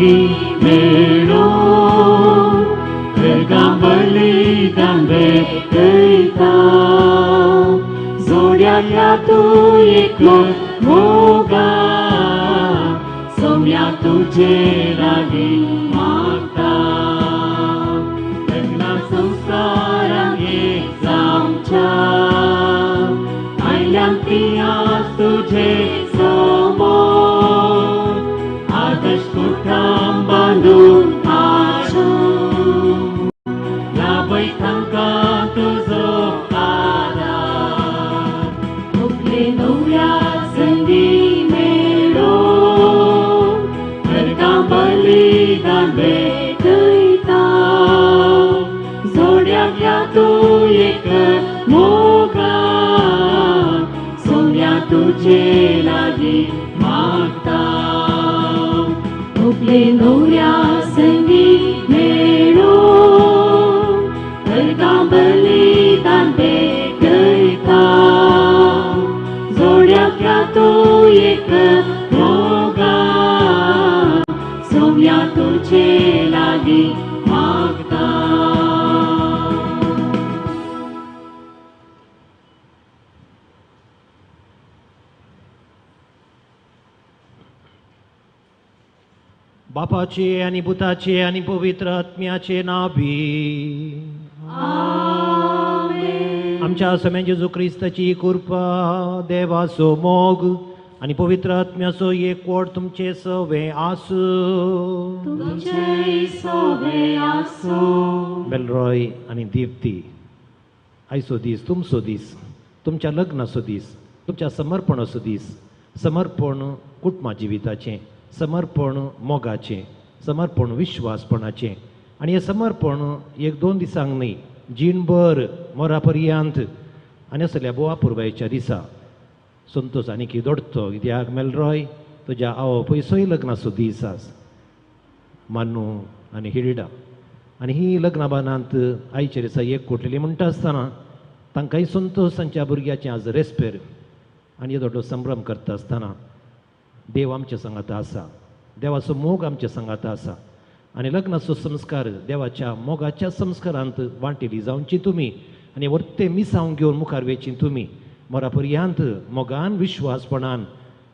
संगी मेळून गर्गां बलिदान भेटयता जोड्याक या तूं एकलो मोगान सोम्या तुजे लागीं मागता लग्ना संस्कारान एक जावच्या आयल्यान ती आज तुजे समोर आदर्श कुटुंब बांदून आसूं लाभय तांकां तुजो आदार मुखले नव्या संगी मेळून गर्गां बलिदान भेटयता जोड्याक या तूं एक मोगान सोम्या तुजे लागीं मागता मुखले नव्या संगी मेळून गर्गां बलिदान भेटयता जोड्याक या तूं एक मोगान सोम्या तुजे लागीं मागता. बापाचे आनी पुताचे आनी पवित्र आत्म्याचे नावी आमच्या समेन जेजू क्रिस्ताची कृपा देवाचो मोग आनी पवित्र आत्म्याचो एकवट तुमचे सवे आसूं. तुमचे सवे आसूं. बेलरॉय आनी दीप्ती, आयचो दीस तुमचो दीस, तुमच्या लग्नाचो दीस, तुमच्या समर्पणाचो दीस. समर्पण कुटुंबा जिविताचें, समर्पण मोगाचें, समर्पण विश्वासपणाचें. आनी हें समर्पण एक दोन दिसांक न्हय, जीणभर मोरा पर्यंत. आनी असल्या बोवा पुरबायच्या दिसा संतोष आनी दोडतो कित्याक मेलरॉय तुज्या आवय पयसोय लग्नाचो दीस आस मान्नू आनी हिल्डा. आनी ही लग्ना बानांत आयच्या दिसा एक कोटलेली म्हणटा आसतना तांकांय संतोष तांच्या भुरग्याचें आज रेस्पेर आनी येदो संभ्रम करता आसतना देव आमच्या सांगाता आसा, देवाचो मोग आमच्या सांगाता आसा. आनी लग्नाचो संस्कार देवाच्या मोगाच्या संस्कारांत वांटेली जावची तुमी आनी वर्ते मिसांव घेवन मुखार वेची तुमी मोरा पर्यंत मोगान विश्वासपणान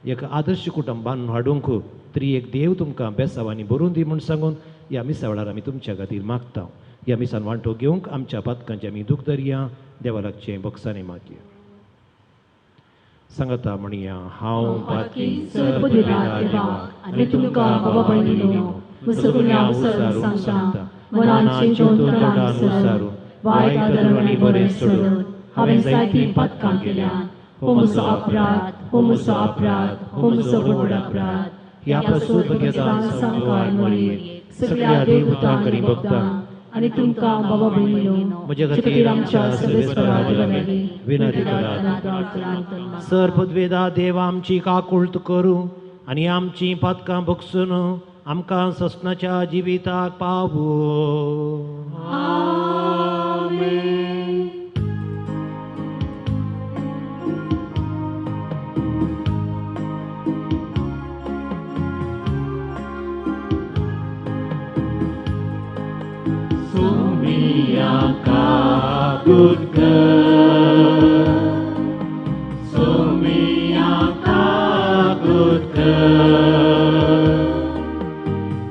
एक आदर्श कुटुंब बांदून हाडूंक तरी एक देव तुमकां बेसावांनी भरून दी म्हूण सांगून ह्या मिसा वेळार आमी तुमच्या खातीर मागता. ह्या मिसान वांटो घेवंक आमच्या पातकांचे आमी दूख धरया, देवा लागचें बक्षांनी मागया. सांगता म्हणया, हांव पातकी देवा आनी तुमकां बाबा भयणीनो सगळ्या उसारून सांगता, मनान चिंतून तोंडान उसारून वायट आदर आनी बरें सोडून हांवें जायतीं पातकां केल्यां. हो म्हजो अपराध, हो म्हजो अपराध, हो म्हजो व्हड अपराध. ह्या प्रसूत भगेदान सामकार मळयेर सगळ्या देवतांक आनी भक्तांक आनी तुमकां बाबा भयणीनो म्हज्या खातीर आमच्या सर्वेस्परा देवा विनंती करात. सर पदवेदा देव आमची काकुळट करूं आनी आमची पातकां बगसून आमकां ससनाच्या जिविताक पावूं. Good girl, Somiaka, good girl,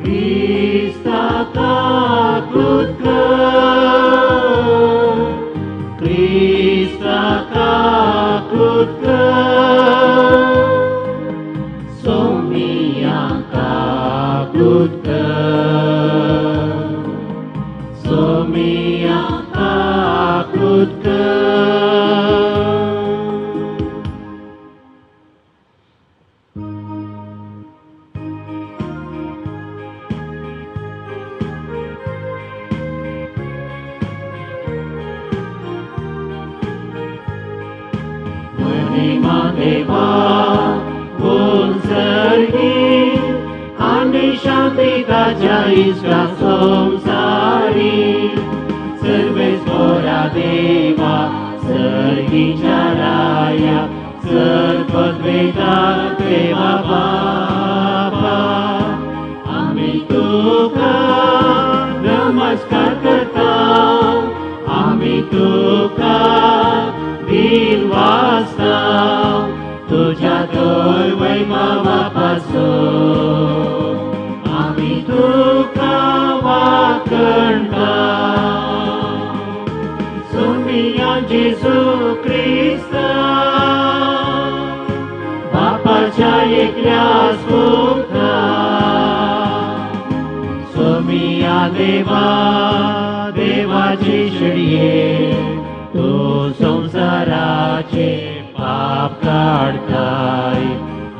Kristaka, good girl, Kristaka, good girl, Somiaka, good girl, Somiaka, good girl. Mahima deva उंसर्गी आनी शांती ताच्या इश्टा संसारी सर्वेस्परा देवा सर्गीच्या राया सर्वद्वेता देवा बापा आमी आसो आमी तुका वाकणता सोमिया जेजू क्रिस्ता बापाच्या एकल्याच पुता सोमिया देवा देवाची शेळये तो संसाराचे पाप काडताय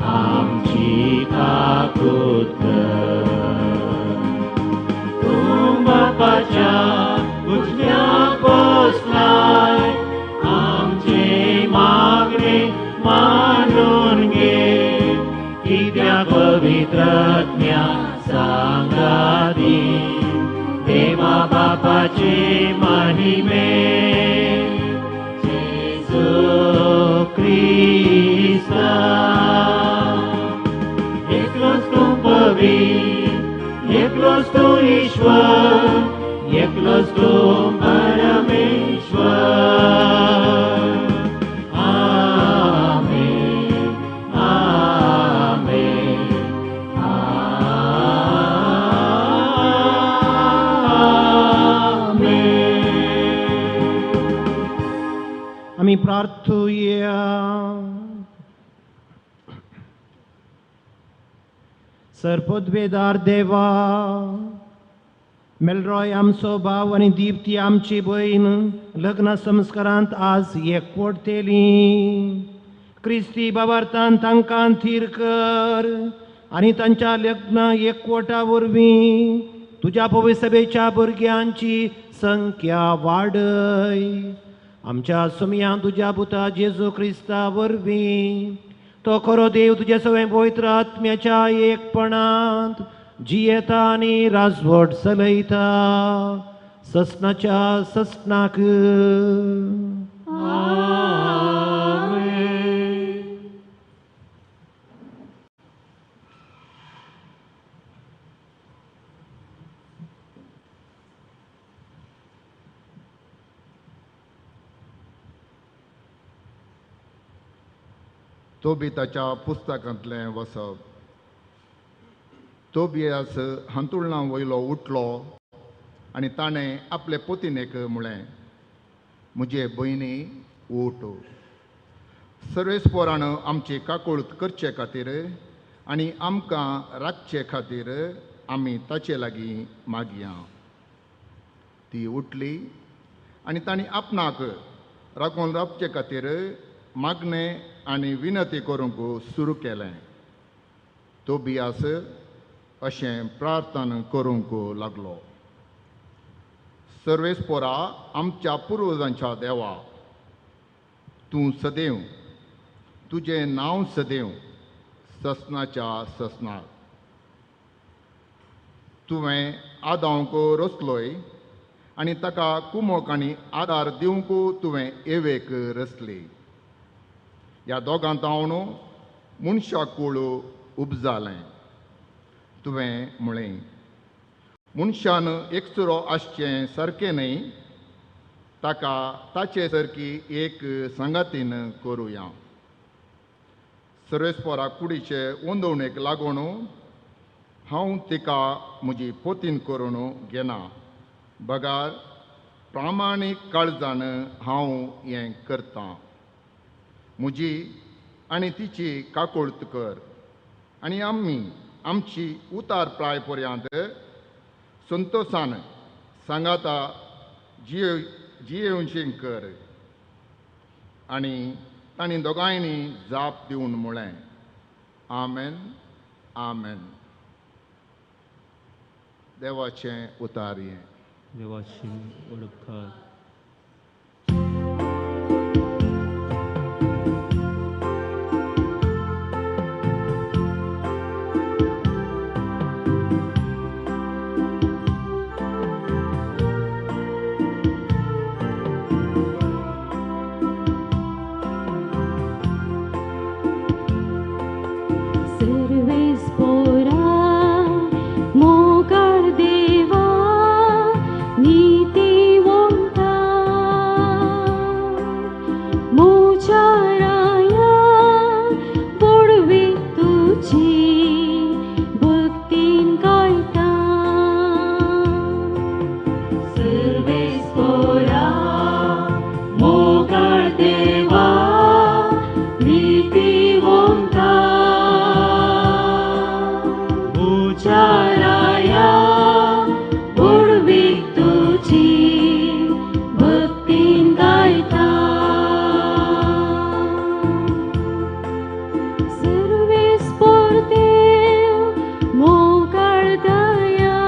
आमची काकूत कर. तूं बापाच्या उजव्या बसलाय आमचे मागणे मानून घे कित्याक पवित्रज्ञा सांगाती देवा बापाचे महिमे जेजू क्रिस्ता एकलोच तूं पवित्र एकलोच तूं ईश्वर एकलोच तूं परमेश्वर. आमेन आमेन आमेन. आमी प्रार्थुया. सरपदवेदार देवा मेलरॉय आमचो भाव आनी दीप्ती आमची भयण लग्न संस्कारांत आज एकवटतेली. क्रिस्ती बाबार्थान तांकां थीर कर आनी तांच्या लग्न एकवटा वरवीं तुज्या पवित्र सभेच्या भुरग्यांची संख्या वाडय. आमच्या सुमया तुज्या पुता जेजू क्रिस्ता वरवीं तो खरो देव तुज्या सगळ्या पवित्र आत्म्याच्या एकपणांत जियेता आनी राजवट चलयता ससनाच्या ससनाक. तोबिताच्या पुस्तकांतलें वसप. तोबियास हांतुळणा वयलो उठलो आनी ताणें आपले पोतिनेक म्हळें, म्हजे भयणी उठ. सर्वेस्पोरान आमची काकूळत करचे खातीर आनी आमकां राखचे खातीर आमी ताचे लागीं मागया. ती उठली आनी तांणी आपणाक राखून रावचे खातीर मागणें आनी विनती करूंक सुरू केलें. तोबियास अशें प्रार्थना करूंक लागलो, सर्वेस्पोरा आमच्या पुर्वजांच्या देवा, तूं सदैव तुजें नांव सदैव ससनाच्या ससनाक. तुवें आदांक रचलोय आनी ताका कुमोक आनी आदार दिवंक तुवें एवेक रचली. ह्या दोगां तावन मनशा कूळ उपजालें. तुवें म्हळें, मनशान एकसुरो आसचें सारकें न्हय, ताका ताचे सारकी एक सांगातीन करुया. सर्वेस्पोरा कुडीचे ओंदवणेक लागून हांव तिका म्हजी पोतीन करून घेना, बगार प्रामाणीक काळजान हांव हें करतां. म्हजी आनी तिची काकूळत कर आनी आमी आमची उतार प्राय पर्यंत संतोशान सांगाता जियेवचें कर. आनी तांणी दोगांयनी जाप दिवन म्हळें, आमेन आमेन. देवाचें उतार हें. देवाची वडपकार. सर्वेस्पोरा मोगाळ देवा नीतिवंता राया व्हडवीक तुजी भक्तीन गायता. सर्वेस्पोर देव मोगाळ दया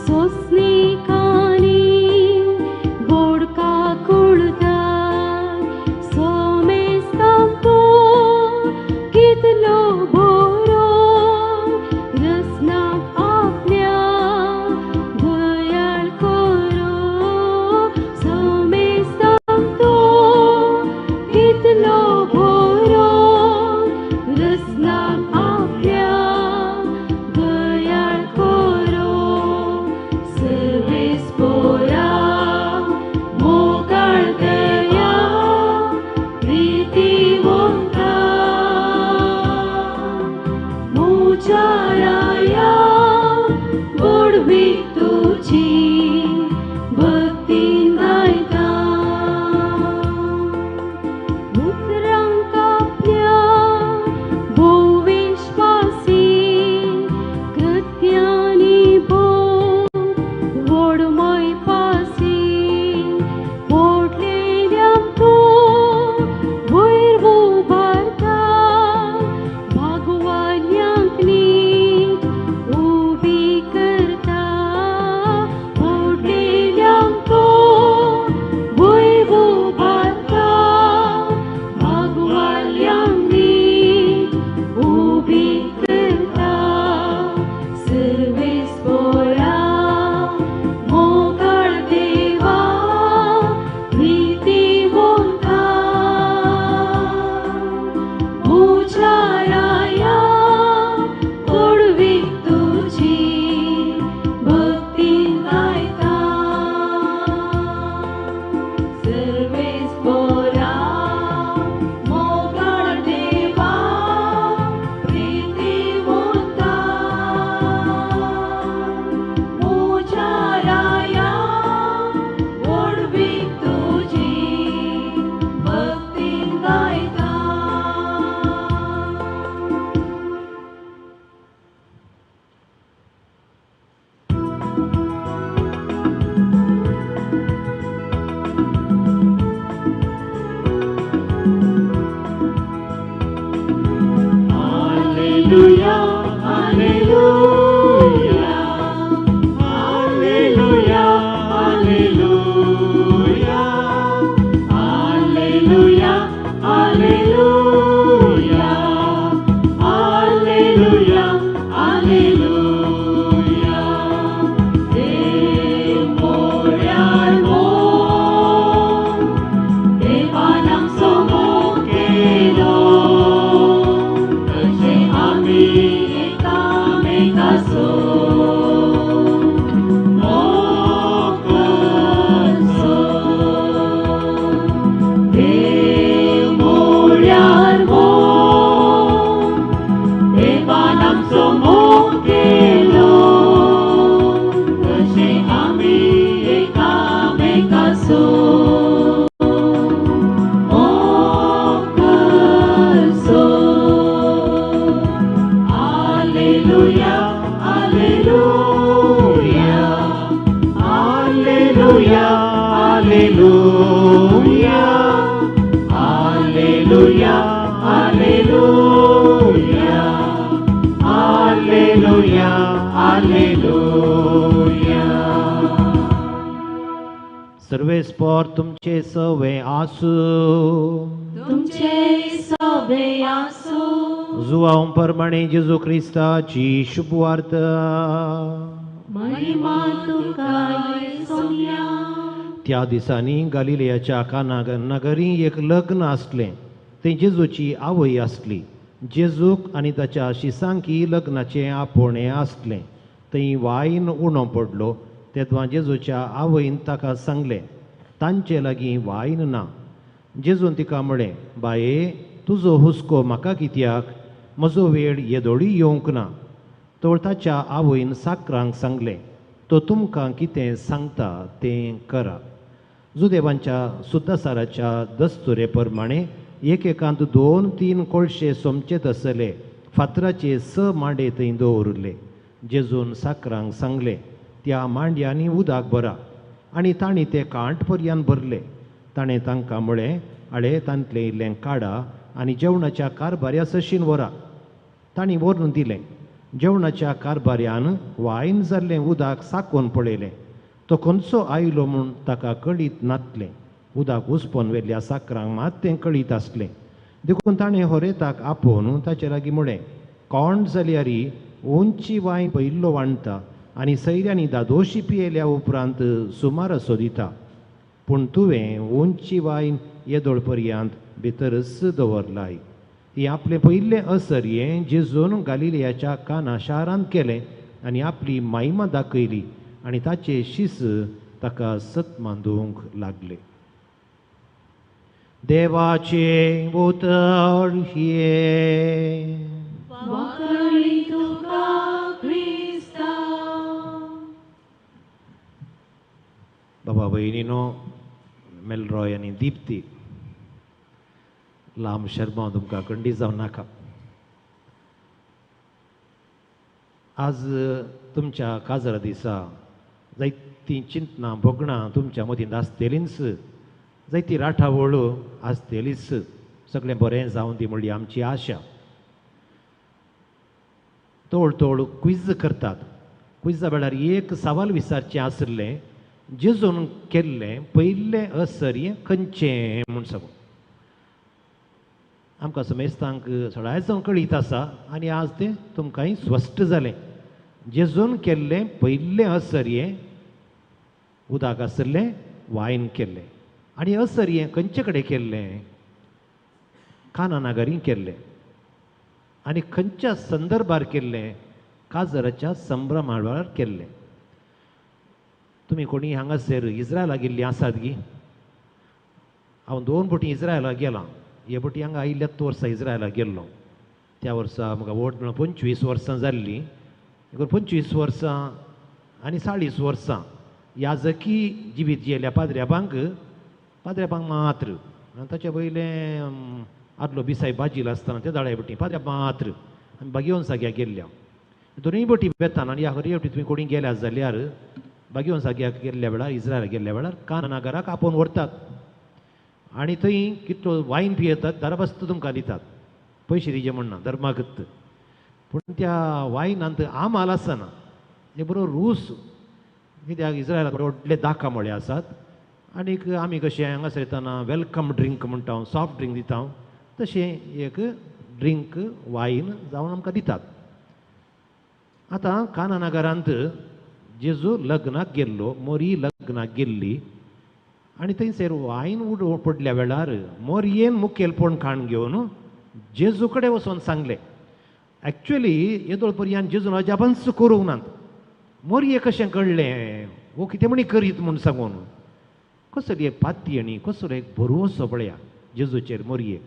सोंसणिकांनी बोडका कुळदार सोमेस्तांक तूं कितलो बरो रसनाक आपल्या दयाळ करो. सोमेस्तांक तूं कितलो बरो रसनाक आपल्या दयाळ करो. सर्वेस्पोरा मोगाळ दया प्रितीवंता म्हज्या राया व्हडवीक तुजी भक्तीन गायता. उतरांक आपल्या भोव विश्वासी कृत्यांनी भोव व्हडमय पासी पोटलेल्यांक तूं वयर उबारता भागवाल्यांक नीट उबी करता. पोटलेल्यांक तूं वयर उबारता भागवाल्यांक नीट उबी करता. सर्वेस्पोरा मोगाळ देवा प्रितीवंता म्हज्या राया व्हडवीक तुजी भक्तीन गायता. सर्वेस्पोरा मोगाळ देवा प्रितीवंता म्हज्या राया व्हडवीक तुजी भक्तीन गायता. Alleluia, Alleluia, Alleluia, Alleluia, Alleluia, Alleluia, Alleluia, Alleluia. देव मोऱ्यार मोग देवान आमचो मोग केलो तशें आमी एकामेकाचो मोग करचो. देव मोऱ्यार मोग देवान आमचो मोग केलो तशें आमी एकामेकाचो मोग करचो. आलेलुया आलेलुया Alleluia, Alleluia, Alleluia, Alleluia, Alleluia, Alleluia. सर्वेस्पोर तुमचे सवे आसूं. तुमचे सवे आसूं. जुवांव परमाणे जेजू क्रिस्ताची शुभवार्ता. महिमा तुका सोम्या. त्या दिसांनी गालिलेयाच्या काना नगरी एक लग्न आसलें. थंय जेजूची आवय आसली. जेजूक आनी ताच्या शिसांकी लग्नाचें आपोवणें आसलें. थंय वायन उणो पडलो. तेदवां जेजूच्या आवयन ताका सांगलें, तांचे लागीं वायन ना. जेजून तिका म्हळें, बाये तुजो हुस्को म्हाका कित्याक? म्हजो वेळ येदोळी येवंक ना. तर ताच्या आवयन साकरांक सांगलें, तो तुमकां कितें सांगता तें करा. जुदेवांच्या सुद्दासाराच्या दस्तुरे प्रमाणे एकेकांत 2-3 कोळशे सोमचे तसले फातराचे 6 मांडे थंय दवरिल्ले. जेजून साकरांक सांगलें, त्या मांडयांनी उदक भरा. आनी तांणी ते कांठ पर्यंत भरले. ताणें तांकां म्हळें, आळे तांतलें इल्लें काडा आनी जेवणाच्या कारभाऱ्या सशीन व्हरा. तांणी व्हरून दिलें. जेवणाच्या कारभाऱ्यान वायन जाल्लें उदक साकोवन पळयलें. तो खंयचो आयलो म्हूण ताका कळीत नातलें. उदक उसपोन व्हेल्ल्या साकरांक मात तें कळीत आसलें. देखून ताणें होरेताक आपोवन ताचे लागीं म्हळें, कोण जाल्यार उंची वायन पयिल्लो वांडटा आनी सैऱ्यांनी दादोशी पियेल्या उपरांत सुमार असो दिता, पूण तुवें उंची वायन येदोळ पर्यंत भितरच दवरलाय. ही आपलें पयिल्लें असरयें जेजून गालिलियाच्या काना शारांत केलें आनी आपली मायमा दाखयली आनी ताचे शीस ताका सत मांदूंक लागले. देवाचें उतर हें. वाकडी तुका क्रिस्ता. बाबा भयणीनो, मेलरॉय आनी दीप्ती, लांब शर्मा तुमकां खंडी जावं नाका. आज तुमच्या काजरा दिसा जायतीं चिंतनां भोगणां तुमच्या मदीं आसतलींच, जायती राठावळ आसतलीच. सगळें बरें जावं दी म्हणली आमची आशा. तोळ तोळ क्विज करतात. क्विजा वेळार एक सवाल विचारचें आशिल्लें, जेजून केल्लें पयिल्लें असर्य खंयचें म्हूण सांगू. आमकां समेस्तांक सगळ्या जावं कळीत आसा आनी आज तें तुमकांय स्पश्ट जालें. जेजून केल्लें पयिल्लें असर्य उदक आशिल्लें, वायन केल्लें. आनी असर्य खंयचे कडेन केल्लें? काना नागरी केल्लें. आनी खंयच्या संदर्भार केल्लें? काजराच्या संभ्रमा वेळार केल्लें. तुमी कोणी हांगासर इस्रायला गेल्लीं आसात गी? हांव 2 फावटी इस्रायला गेलां. हे फावटी हांगा आयिल्ल्याच वर्सा इस्रायला गेल्लो. त्या वर्सा म्हाका वोट मेळून 25 वर्सां जाल्लीं. 25 वर्सां आनी 40 वर्सां याजकी जिवीत जियेल्या पाद्र्याबांक, पाद्र्याबांक मात्र, आनी ताचे वयलें आदलो बिसाय बाजील आसतना ते दाळे बटी पाद्र्या मात्र आमी बागेवन साग्या गेल्ल्या. दोनूय बटी वेताना आनी ह्या हरी फावटी तुमी कोणी गेल्या जाल्यार बागेवन साग्याक गेल्ल्या वेळार, इस्रायला गेल्ल्या वेळार कानागराक आपोवन व्हरतात आनी थंय कितलो वायन पियेतात, दाराबस्त तुमकां दितात, पयशे दिवचे म्हणना धर्मागत. पूण त्या वायनांत आमाल आसना, ते बरोबर रूस. कित्याक इस्रायलाक व्हडले दाका मळे आसात आनीक आमी कशें हांगासर येतना welcome drink म्हणटा, सॉफ्ट ड्रिंक दिता, तशें एक ड्रिंक वायन जावन आमकां दितात. आतां कानानगरांत जेजू लग्नाक गेल्लो, मोरी लग्नाक गेल्ली आनी थंयसर वायन उड पडल्या वेळार मोरयेन मुखेलपण खाण घेवन जेजू कडेन वचोन सांगलें. एक्चुअली येदोळ पर्यंत जेजून अजापांच करूंक नात. मोरये कशें कळ्ळें हो कितें म्हणी करीत म्हूण सांगून? कसली एक पाती आनी कसलो एक भरवंसो पळया जेजूचेर मोरये.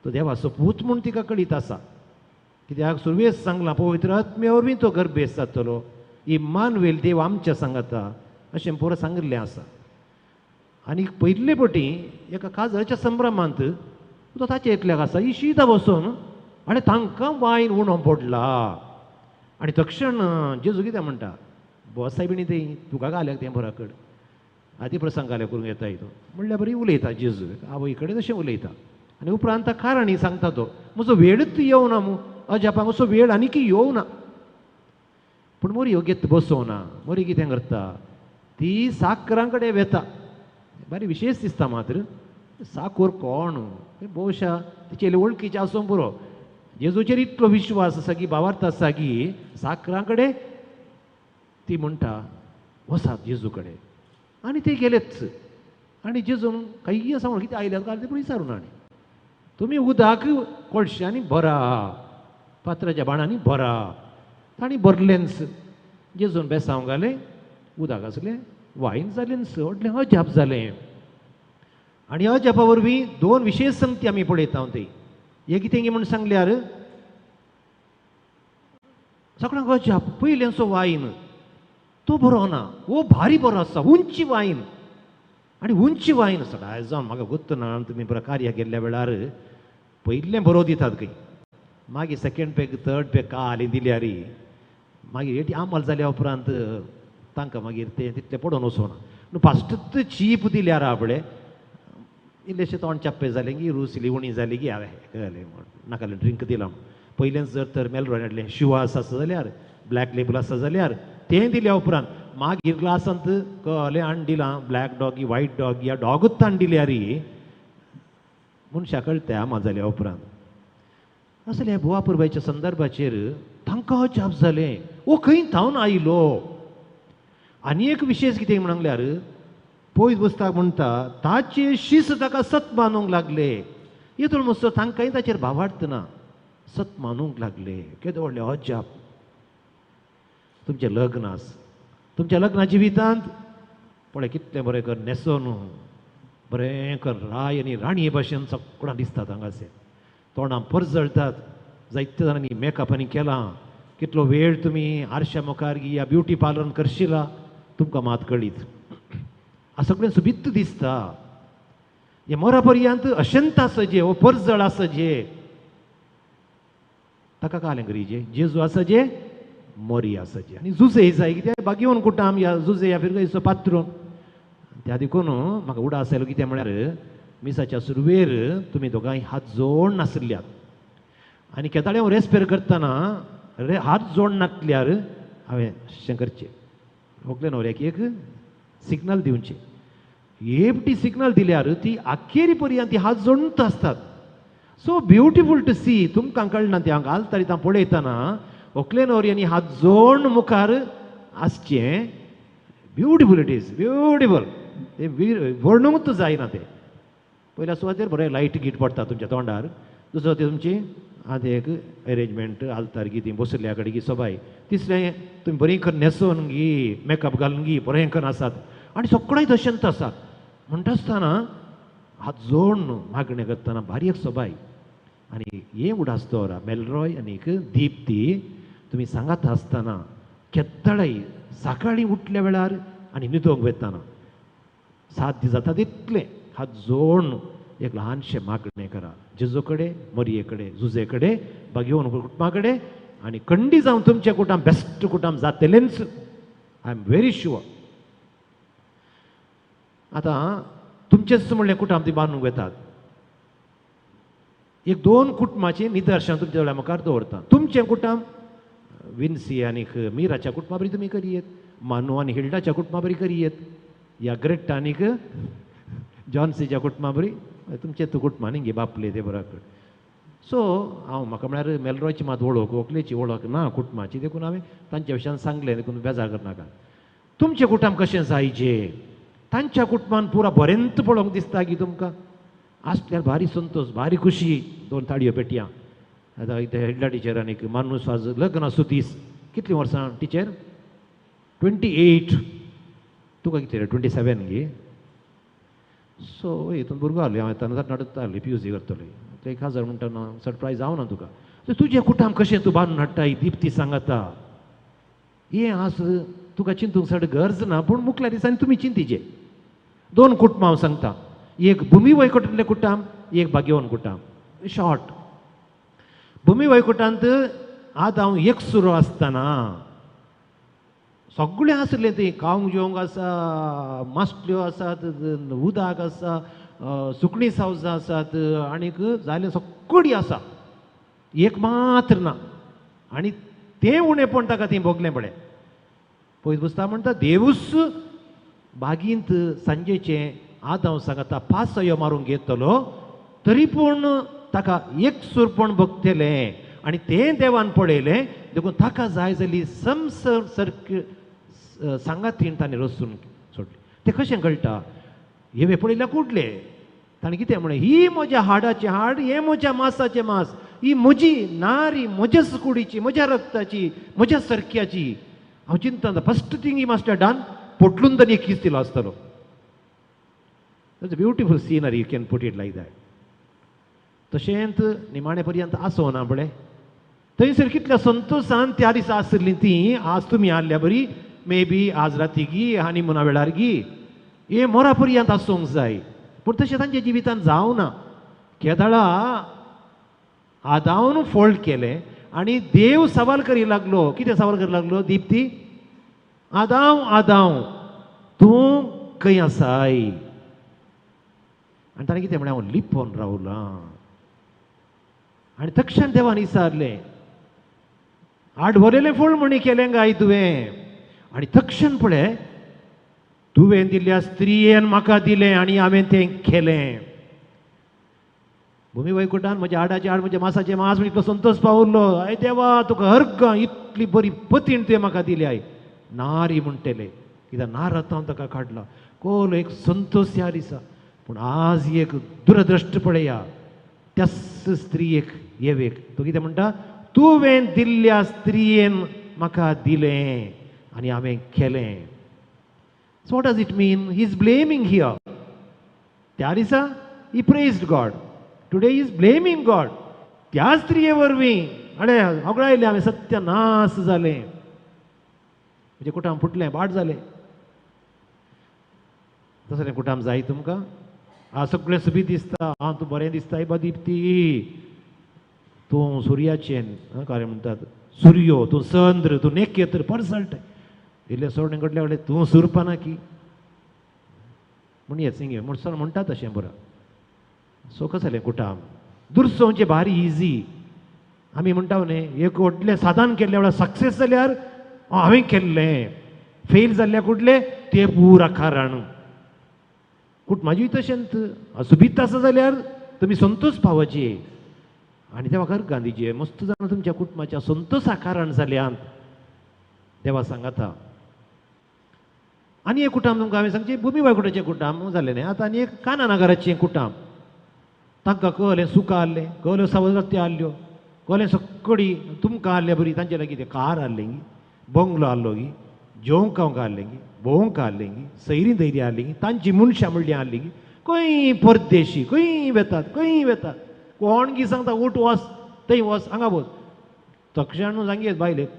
तो देवाचो पूत म्हूण तिका कळीत आसा. कित्याक सुरवेस सांगलां, पवित्र आत्म्या वरवीं तो गर्भेस्त जातलो, इम्मानुएल देव आमच्या सांगाता अशें पुरो सांगिल्लें आसा. आनी पयले पटी एका काजराच्या संभ्रमांत तो ताचे एकल्याक आसा इशिता बसून आनी तांकां वायन उणो पडला. आनी तक्षण जेजू कितें म्हणटा, बसाय बिणी ती तुका घाल्याक तें बराकड आदी प्रसंगाल्या करूंक येता तो म्हणल्यार बरी उलयता जेजू आवय कडेन तशें उलयता. आनी उपरांत कारणी सांगता तो, म्हजो वेळूच येवना मू, अजापांक असो वेळ आनीक येवना. पूण मोरी योग्य बसोवना. मोरी कितें करता, ती साकरां कडेन वेता. बारी विशेश दिसता मात्र साकोर कोण बहुशा तिचे वळखीचे आसूं पुरो. जेजूचेर इतलो विश्वास आसा की भावार्थ आसा की साकरां कडेन ती म्हणटा वसात जेजू कडेन. आनी ते गेलेच. आनी जेजून कांय आसा म्हणून कितें आयल्यात काय ते विचारून, आनी तुमी उदक कोळश्यांनी भरा, पात्राच्या बाणांनी भरा. तांणी भरलेंच. जेजून बेसांव घालें, उदक आसलें, वायन जालेंच. व्हडलें अजाप जालें. आनी अजापा वरवीं 2 विशेश संगती आमी पळयता. ती हे कितें म्हूण सांगल्यार सगळ्यांक अजाप. पयलेंचो वायन तो बरो ना, हो भारी बरो आसा, उंची वायन. आनी उंची वायन सगळ्या जावन म्हाका गुत्त ना. तुमी बरो कार्य केल्ल्या वेळार पयलें बरो दितात खंय, मागीर सेकेंड पॅक थर्ड पॅक काली दिल्यार मागीर एटी आमल जाल्या उपरांत तांकां मागीर तें तितलें पडोवन वचोना. न्हू फास्टूच चीप दिल्यार आपले इल्लेशें तोंड चाप्पे जालें की रूच इल्ली उणी जाली की हांवें कळ्ळें नाका ड्रिंक दिलां. पयलेंच जर तर मेलरोय हाडलें शिवास आसा जाल्यार ब्लॅक लेबल आसा जाल्यार तें दिल्या उपरांत मागीर ग्लासांत कहलें हाडून दिलां ब्लॅक डॉगी व्हायट डॉगी ह्या डॉगूच हाडून दिल्यार मनशाक कळटा आमा जाल्या उपरांत. असल्या बुवा पुरबायच्या संदर्भाचेर तांकां अजाप जालें, ओ खंय थावन आयलो. आनी एक विशेश कितें म्हणल्यार पयस बसताक म्हणटा ताचे शिस ताका सत मानूंक लागले. येतून मस्तो तांकांय ताचेर भावार्थ ना, सत मानूंक लागले. केदें व्हडलें अजाप. तुमचें लग्न आस, तुमच्या लग्ना जिवितांत पळय कितलें बरें कर न्हेसोन बरें कर राय आनी राणये भाशेन सगळां दिसतात हांगासर, तोंडां परजळटात, जायते जाणांनी मेकअप आनी केलां. कितलो वेळ तुमी आरश्या मुखार गी या ब्युटी पार्लरान करशिला तुमकां मात कळीत सगळें सुबीत दिसता. हे मोरा पर्यंत अशंत आसजे हो परजळ आसजे ताका कालें करीजे जेजू आसजे मोरी आसजे आनी जुजे जाय कित्याक बागेवन कुटाम ह्या जुजे ह्या फिरगयचो पात्रून. त्या देखून म्हाका उडास आयलो कितें म्हळ्यार मिसाच्या सुरवेर तुमी दोगांय हात जोड नासल्यात आनी केदाळे हांव रेस्पेर करतना रे हात जोड नासल्यार हांवें अशें करचें व्हंकले न्हवऱ्याक एक सिग्नल दिवचें. एकटी सिग्नल दिल्यार ती आखेरी पर्यंत ती हात जोडून आसतात. So beautiful to see. तुमकां कळना तें हांव घालता ती पळयतना व्हंकले न्हवऱ्यांनी हात जोड मुखार आसचें. Beautiful, it is beautiful. तें वर्णूंकच जायना तें. पयल्या सुवातेर बरें लायट गीट पडटा तुमच्या तोंडार, दुसरो ते तुमची आतां एक एरेंजमेंट आल्तार गी ती बसल्या कडेन गी सोबाय, तिसरें तुमी बरीं कर न्हेसोन गी मेकअप घालून गी बरें करून आसात आनी सगळें तशेंच आसात. म्हणटा आसतना हात जोड मागणें करतना भारी एक सोबाय. आनी हें उडास दवरा मेलरॉय आनी दीप्ती तुमी सांगात आसतना केदळाय सकाळीं उठल्या वेळार आनी न्हिदोंक वतना सात दीस जाता तितलें हात जोड एक ल्हानशें मागणें करा जेजू कडेन, मरिये कडेन, जुजे कडेन, बागेवन कुटुंबा कडेन आनी कंडी जावन तुमचें कुटुंब बेस्ट कुटुंब जातलेंच. I am very sure. आतां तुमचेंच म्हणलें कुटुंब ती बांदूंक वेतात. एक दोन कुटुंबाचें निदर्शन तुमच्या दोळ्या मुखार दवरता. तुमचें कुटुंब विन्सी आनी मिराच्या कुटुंबा बरी तुमी करयेत, मानू आनी हिल्डाच्या कुटुंबा बरी करयेत, या ग्रेट्टा आनीक जॉन्सीच्या कुटुंबा बरी तुमचें तूं कुटुंबा न्ही गे बापले ते बरोबर. सो हांव म्हाका म्हळ्यार मेलरॉयची मात वळख व्हंकलेची वळख ना कुटुंबाची, देखून हांवें तांच्या विशयान सांगलें, देखून बेजार करनाका. तुमचें कुटुंब कशें जायचें तांच्या कुटुंबान पुरा बरेंच पळोवंक दिसता की तुमकां आसल्यार भारी संतोश भारी खुशी. दोन ताळयो पेटयां. आतां हेडला टिचर आनीक मानूस आज लग्न आसूं दीस कितलीं वर्सां टिचर? 28. तुका कितलें 27 गे? सो हितून भुरगो आहलो हांव येतना नडटा पी यू सी करतलो 1000 म्हणटा ना सरप्रायज जावं ना तुका. तुजें कुटुंब कशें तूं बांदून हाडटा दीप्ती सांगाता हें आज तुका चिंतूंक चड गरज ना, पूण मुखल्या दिसांनी तुमी चिंतीचे. दोन कुटुंबां हांव सांगता, एक भुमी वैकुटांतलें कुटुंब, एक बागेवन कुटुंब. शॉर्ट भुमी वैकुटांत आतां हांव एकसुरो आसतना सगळें आसलें तें खावंक जेवंक आसा, मासल्यो आसात, उदक आसा, सुकणीं सावजां आसात आनीक जालें सगळीं आसा, एक मात्र ना. आनी तें उणेपण ताका तें भोगलें पळय. पयस बसता म्हणटा देवूच बागींत सांजेचें आदांव सांगता पासयो मारूंक येतलो तरी पूण ताका एक सुरपण भोगतलें आनी तें देवान पळयलें देखून ताका जाय जाली संसर सारकी सांगातीन ताणें रचून सोडली. तें कशें कळटा? हें पळयल्यार कुडले ताणें कितें म्हणलें, ही म्हज्या हाडाचें हाड, हें म्हज्या मासाचें मास, ही म्हजी नारी म्हज्याच कुडीची, म्हज्या रक्ताची, म्हज्या सरक्याची. हांव चिंतता first thing he must done पोटलून ताणें एक कीस दिलो आसतलो. That's a beautiful scenery, you can put it like that. तशेंच निमाणे पर्यंत आसो ना पळय थंयसर कितल्या संतोशान त्या दिसा आशिल्लीं ती आज तुमी आहल्या बरी मे बी आज राती गी आनी मुना वेळार गी हे मोरा पर्यंत आसूंक जाय, पूण तशें तांच्या जिवितान जावं ना. केदळा आदावन फोल्ड केलें आनी देव सवाल करी लागलो. कितें सवाल करी लागलो दीप्ती? आदांव आदांव तूं खंय आसाय? आनी ताणें कितें म्हणलें, हांव लिपोवन रावलां. आनी तक्षण देवान विचारलें, आडवलेलें फळ म्हणी केलें काय तुवें? आनी तक्षण पळय, तुवें दिल्ल्या स्त्रियेन म्हाका दिलें आनी हांवें तें केलें. भुमी वैकुटान म्हज्या हाडाचे हाड म्हज्या मासाचे मास म्हण इतलो संतोश पावलो. I देवा तुका अर्गां, इतली बरी पतीण तुवें म्हाका दिली. I नारी म्हणटले कित्याक नारात हांव ताका काडला. कोल एक संतोश ह्या दिसा. पूण आज एक दुरदृश्ट पळया, त्याच स्त्रियेक येवेक तो कितें म्हणटा, तुवें दिल्ल्या स्त्रियेन म्हाका दिलें आनी हांवें केलें. So what does it mean? He is blaming here. त्या दिसा he praised God, today is blaming God. त्या स्त्रिये वरवीं अडे होगडायलें हांवें, सत्यानाश जालें, म्हजें कुटाम फुटलें, बाट जालें. तसलें कुटाम जाय तुमकां? आ सगळें सुबीत दिसता, आं तूं बरें दिसता बा दीप्ती, तूं सुर्याचें कार्य म्हणटात सुर्यो, तूं चंद्र, तूं नेकेत्र परसल्ट इल्लें सोडणें घडलें व्हडलें तूं सुरपाना की म्हण येत सिंगे म्हण म्हणटा तशें बरें. सो कशें जालें कुटाम दुरसोवचें भारी इजी. आमी म्हणटा न्ही एक व्हडलें साधन केल्लें व्हडलें सक्सेस जाल्यार हांवें केल्लें, फेल जाल्ल्या कुडलें तें पुरा कारण. कुटुंबाचें तशेंच सुबीत आसा जाल्यार तुमी संतोश पावची. आनी देवा खर गांधीजी मस्त जाणां तुमच्या कुटुंबाच्या संतोशा कारण जाल्यान देवा सांगाता. आनी एक कुटाम तुमकां हांवें सांगचें, भुमी वायकुटाचें कुटाम जालें न्ही, आतां आनी एक कानानगराचें कुटाम. तांकां कहलें सुका आहलें, कहल्यो सवलती आहल्यो, कहलें सकडी तुमकां आहलें बरी, तांचे लागीं तें कार आहलें, बंगलो आहलो गी, जेवंक खावंक आहलें, भोंवंक आहलें, सैरी धैर्य आहली, तांची मनशां म्हणली आहली. खंय परदेशी खंय वेतात खंय वेतात, कोण की सांगता उठ वच थंय वच हांगा वच. तक्षण सांगयेत बायलेक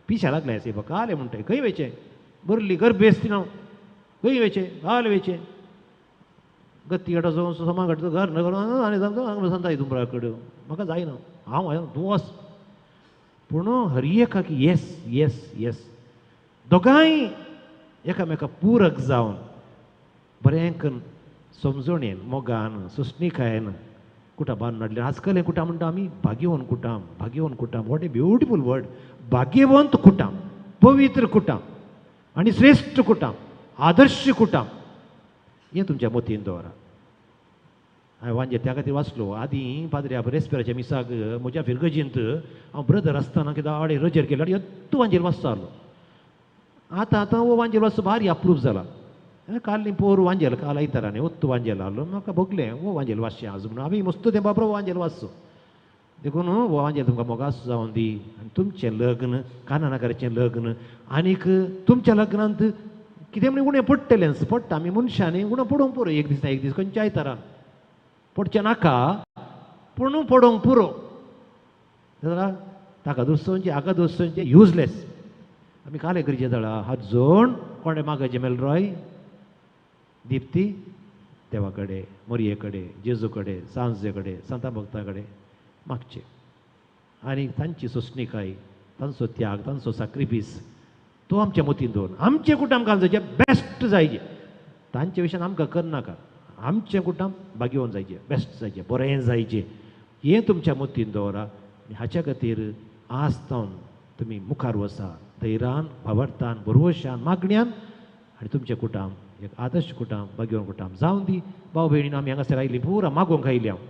पिशा लागलें अशें कालें म्हणटाय, खंय वयचें बरली गर्भेस्त ना, खंय वयचें काल वयचें गत्ती घाटा समा घाटा घर नगर आनी सांगता हांगा बसता तुमरा कडेन म्हाका जायना हांव तूं वच. पूण हर एकाक येस येस येस, दोगांय एकामेका पूरक जावन बरें करून समजणेन मोगान सोंसणीकायेन कुटां बांदून हाडलें. आजकाल हें कुटां म्हणटा आमी भाग्यवंत कुटाम, भाग्यवंत कुटाम. What a beautiful word, भाग्यवंत कुटाम, पवित्र कुटाम आनी श्रेश्ठ कुटाम, आदर्श कुटाम. हें तुमच्या मतीन दवरा. हांवें वांजे त्या खातीर वाचलो. आदीं पाद्र्या रेस्पेराच्या मिसाक म्हज्या फिरगजींत हांव ब्रदर आसतना कितें आडे रजेर केलो आनी येत्तू वांजेर वाचतालो. आतां आतां हो वांजेल वाचतो भारी अप्रूप जाला. काल पोर वांजेल काल आयतारा न्ही ओत्तू वांजेल आहलो, म्हाका भोगलें हो वांजेल वाचचें आज म्हणून. हांवें मस्त तें बाबरो वांजेल वाचचो. देखून हो वांजेल तुमकां मोगास जावन दी. आनी तुमचें लग्न कानानगराचें लग्न, आनीक तुमच्या लग्नांत कितें म्हण उणें पडटलेंच, पडटा आमी मनशांनी उणें पडोवंक पुरो, एक दीस ना एक दीस खंयच्या आयतारान पडचें नाका, पूण पडोवंक पुरो. ताका दुसोवचें हाका दुसोवचें युजलेस. आमी कालें करचें जाणा, हात जोड कोणें मागचें मेलरॉय दीप्ती देवा कडेन, मोरये कडेन, जेजू कडेन, सांजे कडेन, सांता भक्ता कडेन मागचें. आनी तांची सोंसणीकाय, तांचो त्याग, तांचो साक्रिफीस तो आमच्या मतीन दवरून आमचें कुटुंब घालून जायचें बेस्ट जायचें. तांचे विशयान आमकां करनाका, आमचें कुटुंब भाग्यवंत जायचें, बेस्ट जायचें, बरें जायचें, हें तुमच्या मतीन दवरा. आनी हाच्या खातीर आज तावन तुमी मुखार वचा धैर्यान, भावार्थान, भरवशान, मागण्यान, आनी तुमचें कुटुंब एक आदर्श कुटुंब, भाग्यवंत कुटुंब जावन दी. भाव भयणीन आमी हांगासर आयलीं पुरा मागोवंक आयली, हांव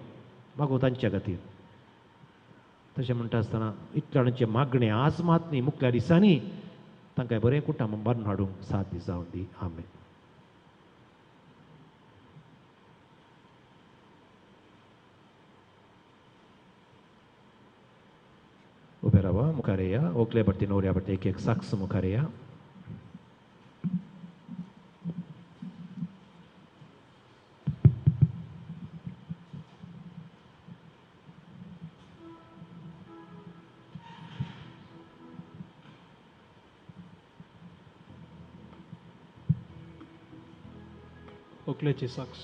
मागोवं तांच्या खातीर. तशें म्हणटा आसतना इतल्या जाणांचें मागणें आज मात न्ही, मुखल्या दिसांनी तांकां बरें कुटुंब बांदून हाडूंक साथ दी जावन दी. आमेन. उबे रावा, मुखार येया. ओकले भरती नवऱ्या भरती एक एक साक्ष मुखार येया. ओकलेची साक्ष.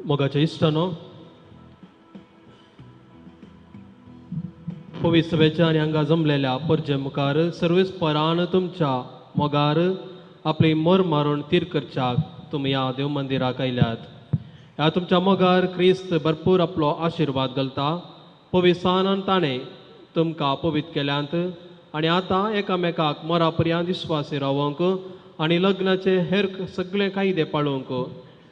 मोगाच्या इश्टानो, पवित्र सभेच्या आनी हांगा जमलेल्या परजे मुखार सर्वेस्परान तुमच्या मोगार आपली मोर मारून तीर करच्याक तुमी ह्या देव मंदिराक आयल्यात. ह्या तुमच्या मोगार क्रिस्त भरपूर आपलो आशिर्वाद घालता. पवित्रसान ताणें तुमकां पवित्र केल्यांत आनी आतां एकामेकाक मोरा पर्यंत विस्वासी रावंक आनी लग्नाचे हेर सगळे कायदे पाळूंक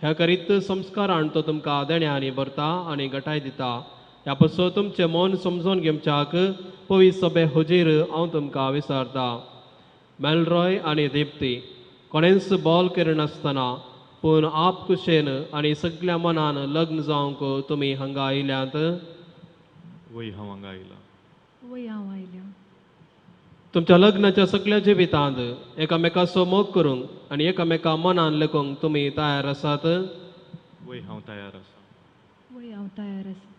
ह्या करीत संस्कारान तो तुमकां देण्यांनी भरता आनी गटाय दिता. ह्या पासून तुमचें मन समजून घेवच्याक पवित्र सभे हुजीर हांव तुमकां विचारता. मेलरॉय आनी दीप्ती कोणेंच बोल करिनासतना पूण आप कुशेन आनी सगल्या मनान लग्न जावंक तुमी हांगा आयल्यात. वय हांव हांगा आयलां. वय हांव आयल्या. तुमच्या लग्नाच्या सगल्या जिवितांत एकामेकाचो मोग करूंक आनी एकामेका मनान लेखूंक तुमी तयार आसात. वय हांव तयार आसा. वय हांव तयार आसा.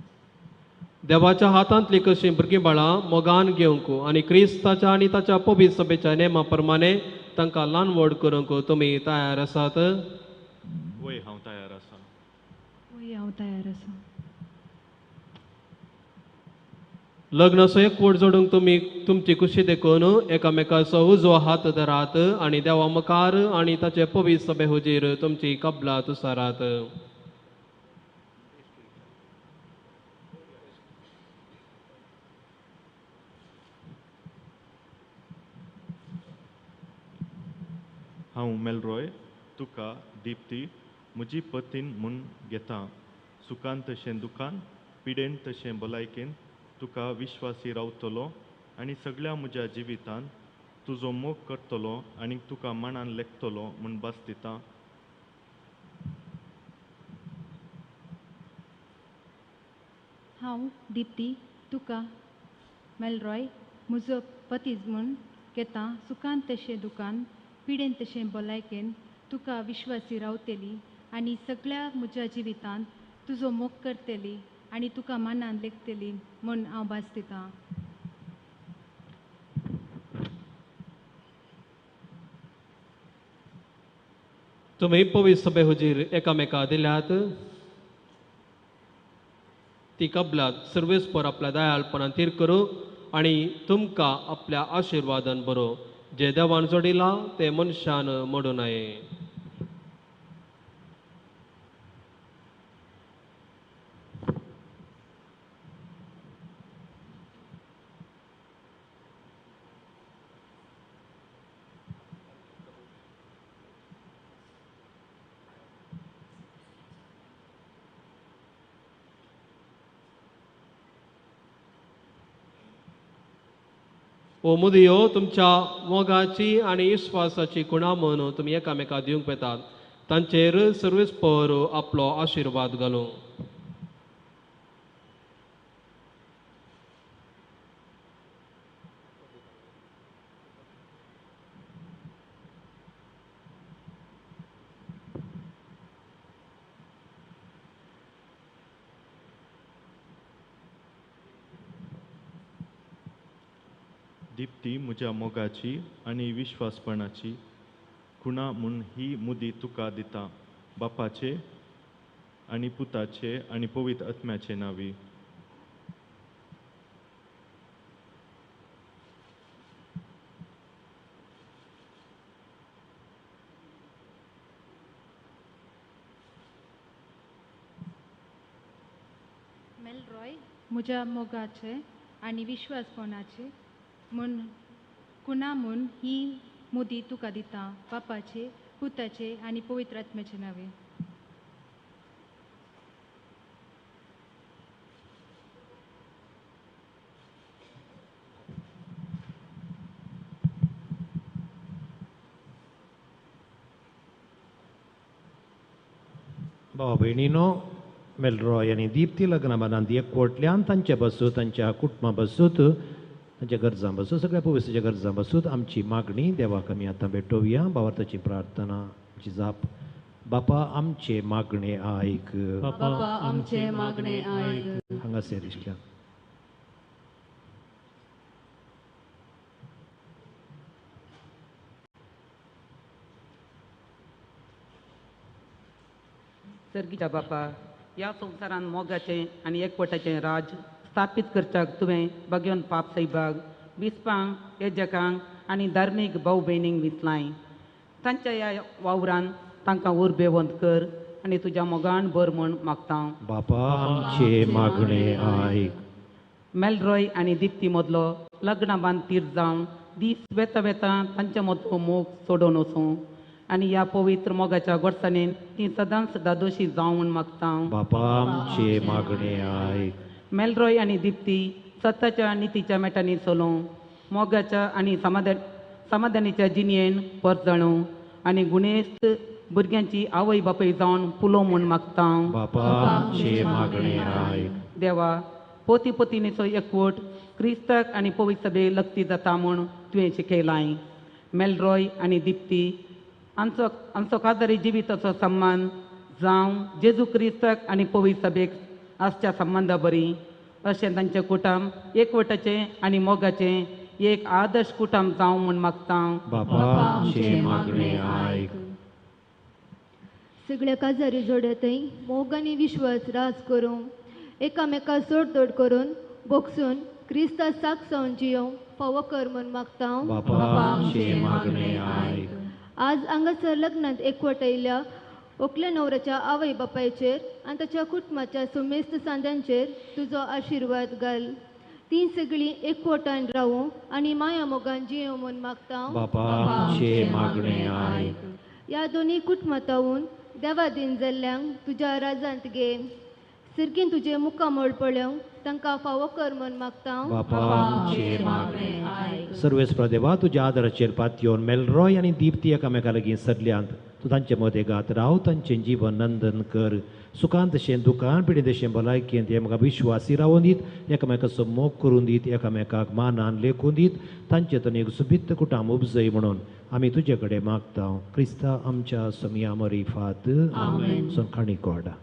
देवाच्या हातांतली कशीं भुरगीं बाळां मोगान घेवंक आनी क्रिस्ताच्या आनी ताच्या पवित्र सभेच्या नेमा प्रमाणे तांकां ल्हान व्हड करूंक तुमी तयार आसात. वय हांव तयार आसा. वय हांव तयार आसा. लग्नाचो एकवट जोडूंक तुमी तुमची खुशी देखून एकामेकाचो उजवो हात धरात आनी देवा मुखार आनी ताचे पवित्र सभे हुजीर तुमची कबलात तुसारात. हांव मेलरॉय तुका दीप्ती म्हजी पतीन म्हूण घेता. सुखान तशें दुखान, पिडेन तशें भलायकेन तुका विश्वासी रावतलो आनी सगळ्या म्हज्या जिवितान तुजो मोग करतलो आनी तुका मनान लेखतलो म्हूण भास दिता. हांव दीप्ती तुका मेलरॉय म्हजो पती म्हूण घेता. सुखान तशें दुखान, पिडेन तशें भलायकेन तुका विश्वासी रावतली आनी सगळ्या म्हज्या जिवितांत तुजो मोग करतली आनी तुका मनान लेखतली म्हूण हांव भास दितां. तुमी पवित्र सभे हुजीर एकामेका दिल्यात ती कबलात सर्वेस्पर आपल्या दयाळपणान थीर करूं आनी तुमकां आपल्या आशिर्वादान बरो. जे देवान जोडिलां ते मनशान मोडूं नये. ओ मुदयो तुमच्या मोगाची आनी विस्वासाची खुणा म्हणून तुमी एकामेका दिवंक येतात. तांचेर सर्वेस्पर आपलो आशिर्वाद घालूं. दीप्ती म्हज्या मोगाची आनी विश्वासपणाची खुणा म्हूण ही मुदी तुका दिता. बापाचे आनी पुताचे आनी पवित्र आत्म्याचे नांवी. मेलरॉय म्हज्या मोगाचे आनी विश्वासपणाचे म्हूण कुणा म्हूण ही मुदी तुका दिता. बापाचे, पुताचे आनी पवित्र आत्म्याचे नांवे. भाव भयणीनो, मेलरॉय आनी दीप्ती लग्ना बांदांत एकवटल्यान तांचे बसूत, तांच्या कुटुंबा बसूत, तांच्या गरजां बसूत, सगळ्या पवित्राच्या गरजां बसूत आमची मागणी देवाक आमी आतां भेटोवया. भावार्थाची प्रार्थना आमची जाप. बापा आमचे मागणे आयक. बापा आमचे मागणे आयक. हांगासर इश्ल्यान सर्गीच्या बापा, ह्या संवसारान मोगाचें आनी एकवटाचें राज स्थापीत करच्याक तुवें भगवान पाप साहेबाक बिस्पांक येजकांक आनी धार्मीक भाव भयणींक विचलाय. तांच्या ह्या वावरान तांकां उर्बेवंत कर आनी तुज्या मोगान भर म्हूण मागता. बापा आमचे मागणे आयक. मेलरॉय आनी दिप्ती मदलो लग्न बांद तीर जावन दीस वेता वेता तांच्या मदलो मोग सोडून वचूं आनी ह्या पवित्र मोगाच्या गोडसाणेन ती सदांच दादोशी जावं म्हूण मागता. बापा आमचे मागणे आयक. मेलरॉय आनी दिप्ती सत्याच्या नितीच्या मेटांनी चलोवं, मोगाच्या आनी समाधानीच्या जिणेन परजणूं आनी गुणेस्त भुरग्यांची आवय बापूय जावन पुलो म्हूण मागता. बापा आमचे मागणे आयक. देवा, पोती पोतिनीचो एकवट क्रिस्ताक आनी पवित्र सभे लग्ती जाता म्हूण तुवें शिकयलाय. मेलरॉय आनी दिप्ती आमचो काजारी जिविताचो सन्मान जावं जेजू क्रिस्ताक आनी पवित्र सभेक आसच्या संबंदा बरी अशें तांचें कुटुंब एकवटाचें आनी मोगाचें एक आदर्श कुटुंब जावं म्हूण मागता. बापा आमचे मागणे आयक. सगळ्या काजारी जोड्यातय मोग आनी विश्वास राज करूं, एकामेका सोडतोड करून बोगसून क्रिस्ता साक जावन जियोवंक फावो कर म्हूण मागता. बापा आमचे मागणे आयक. आज हांगासर लग्नांत एकवट आयिल्ल्या व्हंकले न्हवऱ्याच्या आवय बापायचेर आनी ताच्या कुटुंबाच्या सुमेस्त सांद्यांचेर तुजो आशिर्वाद घाल. तीं सगळीं एकवटान रावूं आनी माया मोगान जियोवं म्हूण मागता. बापा आमचे मागणे आयक. ह्या दोनी कुटुंबांतावन देवादीन जाल्ल्यांक तुज्या राजांत घे. सिरकीन तुजें मुखामळ पळोवंक तांकां फावो कर म्हूण मागता. बापा आमचे मागणे आयक. सर्वेस्पर देवा, तुज्या आदाराचेर पातयेवन मेलरॉय आनी दिप्ती एकामेका लागीं सरल्यांत. तूं तांचे मदें गात राव, तांचें जीवन नंदन कर. सुखांत तशें दुकान, पिडेन तशें भलायकेंत एकामेका विश्वासी रावून दीत, एकामेकाचो मोग करून दीत, एकामेकाक मानान लेखून दीत, तांचे तूं एक सुबीत कुटाम उपजय म्हणून आमी तुजे कडेन मागता. क्रिस्ता आमच्या सोमया मरिफात. आमेन. सोनखाणी कोडा.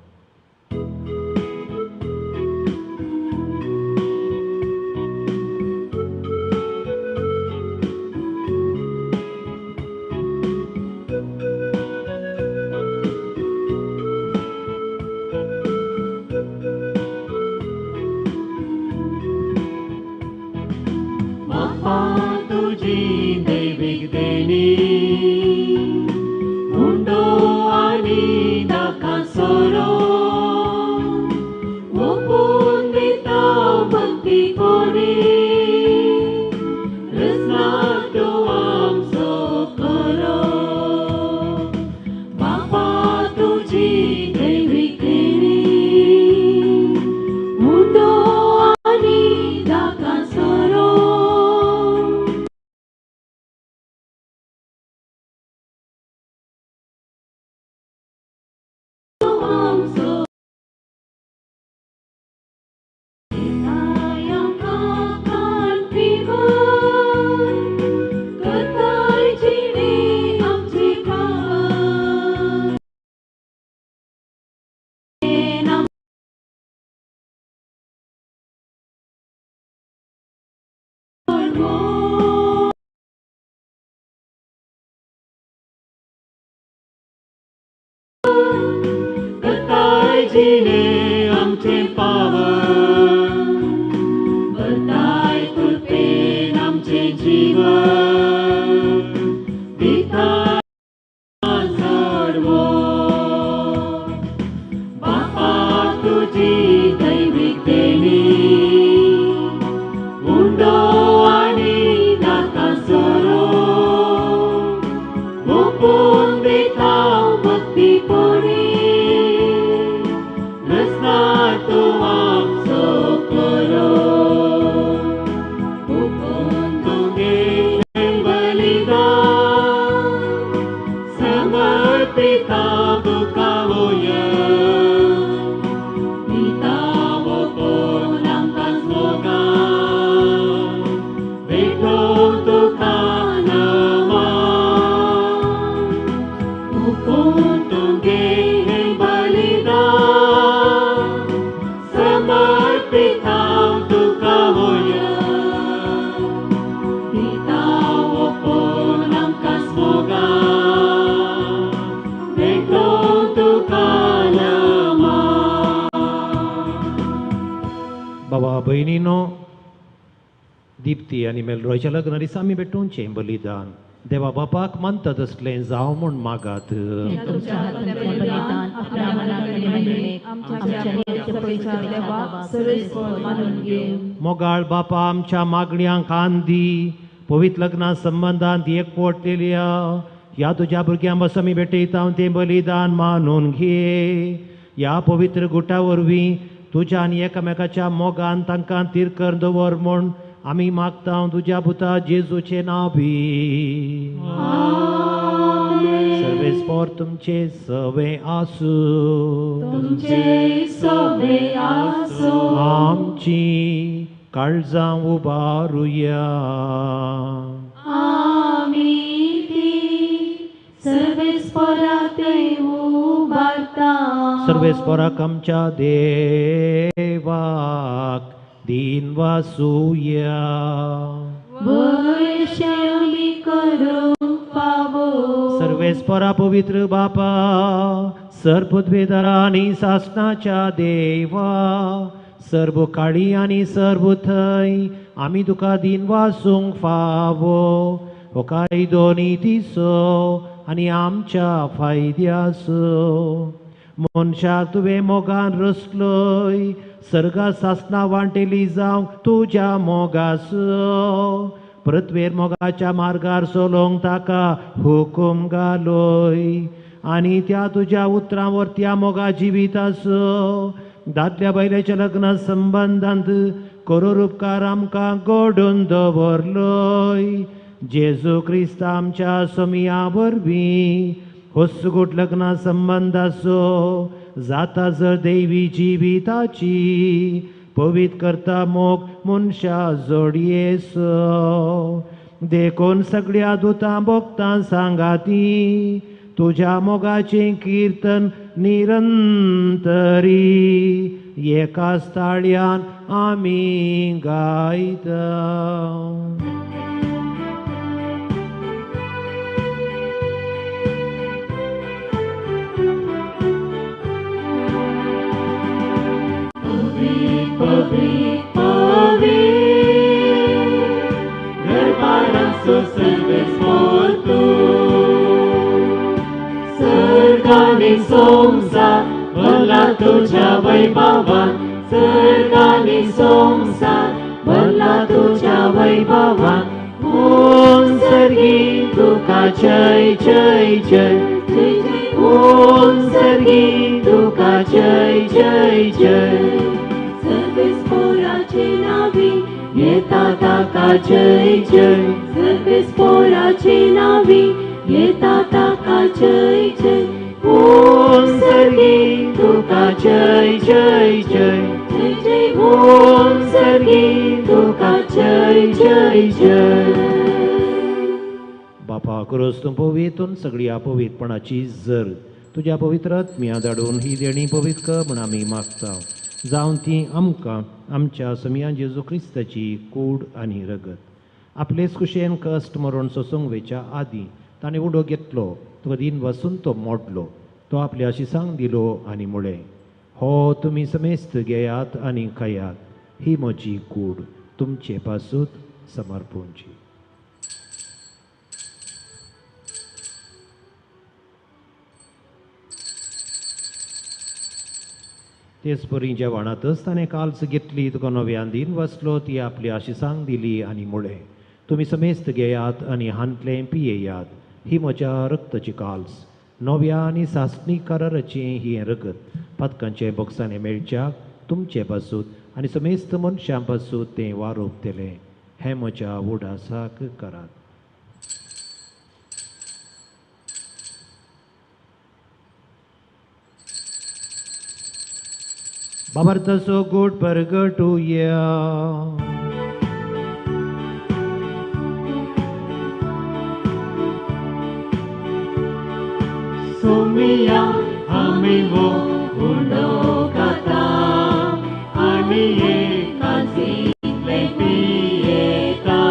Mundo ani da cansoro. Deepti आनी मेलरॉयच्या लग्ना दिसा आमी भेटोवचें बलिदान देवा बापाक मानता तसलें जावं म्हूण मागात. मोगाळ बापा आमच्या मागण्यांक कान दी. पवित्र लग्ना संबंदांत एकवटलेल्या ह्या तुज्या भुरग्यां बस आमी भेटयता तें बलिदान मानून घे. ह्या पवित्र गुटा वरवीं तुज्या आनी एकामेकाच्या मोगान तांकां तीर कर दवर म्हूण आमी मागता तुज्या पुता जेजूचे नांवी. सर्वेस्पोर तुमचे सवे आसूं. तुमचे सवे आसूं. आमची काळजां उबारुया. आमी ती सर्वेस्पोराक उबारता. सर्वेस्पोराक आमच्या देवाक दीन वासुया. वैश्यामी करूंक फावो. सर्वेस्पोरा पवित्र बापा सर्वपृथ्वीधरा आनी सासणाच्या देवा सर्व काळी आनी सर्व थंय आमी तुका दीन वासूंक फावो. हो कायदो नितीचो आनी आमच्या फायद्याचो. मनशाक तुवें मोगान रचलोय सर्गा सासना वांटेली जावंक तुज्या मोगाचो. पृथ्वेर मोगाच्या मार्गार चलोवंक ताका हुकूम घालोय आनी त्या तुज्या उतरां वरत्या मोगा जिविताचो दादल्या बायलेच्या लग्ना संबंदांत करोर उपकार आमकां घडोवन दवरलोय. जेजू क्रिस्त आमच्या सोमिया वरवीं होसगुट लग्ना संबंदाचो जाता जर देवी जिविताची पवित्र करता मोग मनशा जोडयेचो. देखून सगळ्या दुतां भोगतां सांगाती तुज्या मोगाचें किर्तन निरंतरी एकाच ताळयान आमी गायता. पवित्र पवित्र दरबाराचो सर्वेस्पोर तूं. सर्ग आनी संवसार भरला तुज्या वैभवान. सर्ग आनी संवसार भरला तुज्या वैभवान. ओम सर्गी तुका जय जय जय. ओम सर्गी तुका जय जय जय. सर्वेस्पोराचे नावी येता ताका जय जय. सर्वेस्पोराचे नावी येता ताका जय जय. ओम सर्गी तुका जय जय जय. जय जय ओम सर्गी तुका जय जय जय. बापा क्रोस तूं पवितून सगळी अपवितपणाची जर तुज्या पवित्र आत्म्या धाडून ही देणी पवित्र कर म्हूण आमी मागता. जावन ती आमकां आमच्या समिया जेजू क्रिस्ताची कूड आनी रगत. आपलेच कुशेन कश्ट मरण सोसूंक वेच्या आदीं ताणें उडो घेतलो तुका दीन वसून तो मोडलो. तो आपल्या शिसांक दिलो आनी म्हळें, हो तुमी समेस्त घेयात आनी खायात. ही म्हजी कूड तुमचे पासून समर्पूंची. तेच परी जेवणांतच ताणें काल्स घेतली तुका नव्यान दीन वसलो ती आपली आशिसांक दिली आनी म्हळें, तुमी समेस्त घेयात आनी हांतलें पियेयात. ही म्हज्या रक्ताची काल्स नव्या आनी सासणी कराराचें हें रगत पातकांचे बोक्सांनी मेळच्याक तुमचे पासून आनी समेस्त मनशां पासून तें वारोवतलें. हें म्हज्या उडासाक करात. बाबर तसो गोड परगटुया. सोमिया आमी वो उडो खाता आनी एकाचीतले पियेता.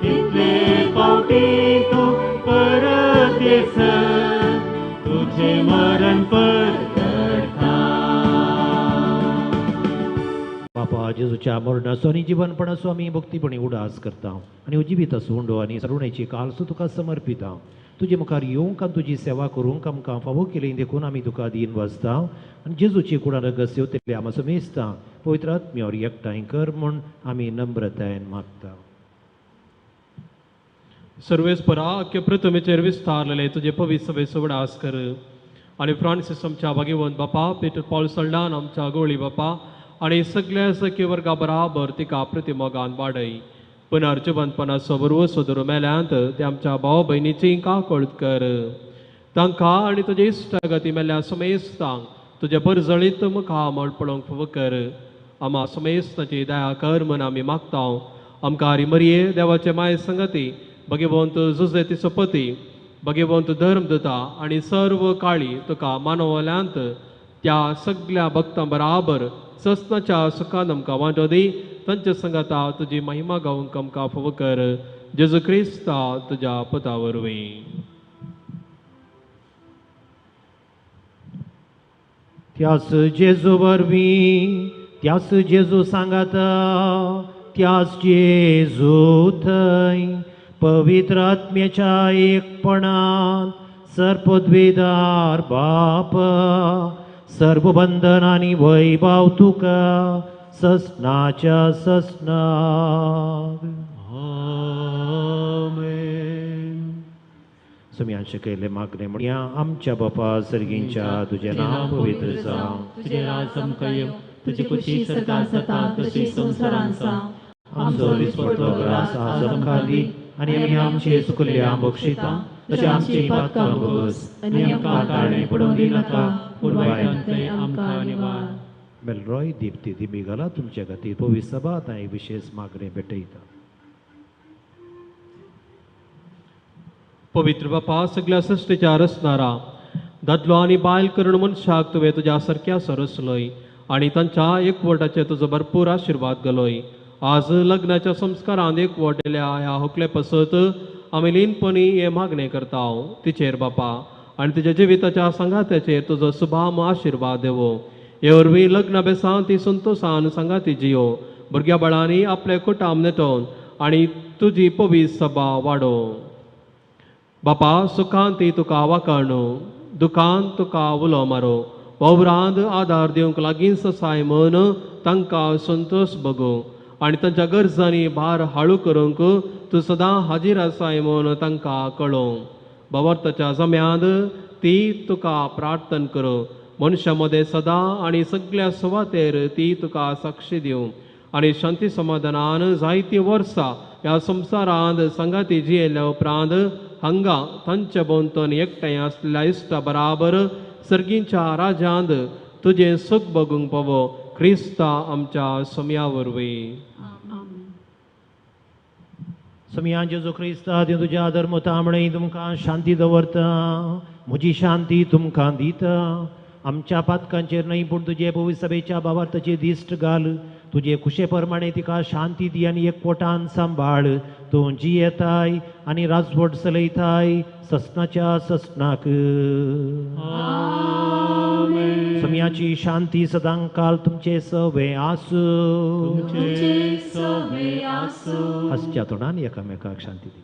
तितले फावटी तूं परत येसर तुजें मरण परगटता. बापा, जेजूच्या मरणाचो आनी जिवनपणाचो आमी भक्तीपणी उडास करता आनी जिविताचो उंडो आनी सरुणेची कालसो तुका समर्पिता. तुजे मुखार येवंक आनी तुजी सेवा करूंक आमकां फावो केली देखून आमी तुका दीन वाचता आनी जेजूची कुडान रगत सेवतले आमा समेस्ता पवित्र आत्म्यावर एकठांय कर म्हूण आमी नम्रतायेन मागता. सर्वेस्परा अख्खे पृथ्वीचेर विस्तारलेले तुजे पवित्र सभेचो उडास कर आनी फ्रांसीस आमच्या भाग्यवंत बापा, पीटर पॉल सल्डान आमच्या गोळी बापा आनी सगळ्या सख्य वर्गा बराबर तिका प्रतिमोगान वाडय. पुनर्जिवंतपणाचो भरवसो धरून मेल्यांत ते आमच्या भाव भयणीची काकळत कर. तांकां आनी तुजे इश्टागती मेल्ल्या समेस्तांक तुजे परजळीत मुखामळ पळोवंक फावो कर. आमा समेस्तांची दया कर म्हूण आमी मागता. आमकां हरी मरिये देवाचे माये संगती भगवंत जुजे तिचो पती भगवंत धर्म दिता आनी सर्व काळी तुका मानवल्यांत त्या सगळ्या भक्तां बराबर ससनाच्या सुखान आमकां वांटो दी. तांच्या संगाता तुजी महिमा गावंक आमकां फावो कर. जेजू क्रिस्ता तुज्या पता वरवीं. त्यास जेजू वरवीं, त्यास जेजू सांगाता, त्यास जेजू थंय पवित्र आत्म्याच्या एकपणान सर्पद्वेदार बाप सर्व बंधन आनी वैभव तुका ससनाच्या ससनाक. आमेन. सुम्यान शिकयल्लें मागणें म्हणया. आमच्या बापा सर्गींच्या, तुजें नांव पवित्र जावं, तुजें राज आमकां येवं, तुजी खुशी सरकार जाता तशी संवसारांत जावं. आमचो दिसपट्टो ग्रास आज आमकां दी आनी आमी आमचे चुकल्ल्या बक्षिता तशें आमची पातकां भोगस आनी आमकां ताळें पडोवंक दिनाका, पूण वायटांतलें आमकां निवार. मेलरॉय दीप्ती दिमिगाला तुमच्या खातीर पवित्र सभा आतां एक विशेष मागणें भेटयता. पवित्र बापा, सगळ्या सृश्टीच्या रचणारा दादलो आनी बायल करून मनशाक तुवें तुज्या सारक्या सरसलोय आनी तांच्या एकवटाचेर तुजो भरपूर आशिर्वाद घालोय. आज लग्नाच्या संस्कारान एकवटिल्ल्या ह्या होकले पासत आमी लीनपणी हें मागणें करता. तिचेर बापा आनी तिच्या जिविताच्या सांगात्याचेर तुजो सुभाम आशिर्वाद देवो. हे वरवीं लग्न बेसान ती संतोसान सांगाती जियो. भुरग्या बाळांनी आपले कुटाम नेटोवन आनी तुजी पवित्र सभा वाडो. बापा, सुखान ती तुका वाकाणू, दुखान तुका उलो मारो, वावरांत आदार दिवंक लागींच आसाय म्हूण तांकां संतोश भोगूं आनी तांच्या गरजांनी भार हाळू करूंक तूं सदां हाजीर आसाय म्हूण तांकां कळोवं. भावार्थाच्या जम्यांत ती तुका प्रार्थन करूं. मनशां मदें सदां आनी सगळ्या सुवातेर ती तुका साक्षी दिवं आनी शांती समाधानान जायतीं वर्सां ह्या संवसारांत सांगाती जियेल्या उपरांत हांगा तांच्या भोंवतणी एकठांय आसलेल्या इश्टा बराबर सर्गींच्या राजांत तुजें सूख भोगूंक पावो. क्रिस्ता आमच्या सोम्या वरवीं. सोमया जेजू क्रिस्ता, तुज्या धर्म तामणे तुमकां शांती दवरता, म्हजी शांती तुमकां दिता. आमच्या पातकांचेर न्हय पूण तुजे पवित्र सभेच्या भावार्थाचेर दिश्ट घाल. तुजे खुशे प्रमाणे तिका शांती दी आनी एकवटान सांबाळ. तूं जियेताय आनी राजवट चलयताय ससनाच्या ससनाक. सोमयाची शांती सदांकाल तुमचे सवे आसूं. हांसच्या तोंडान एकामेकाक शांती दी.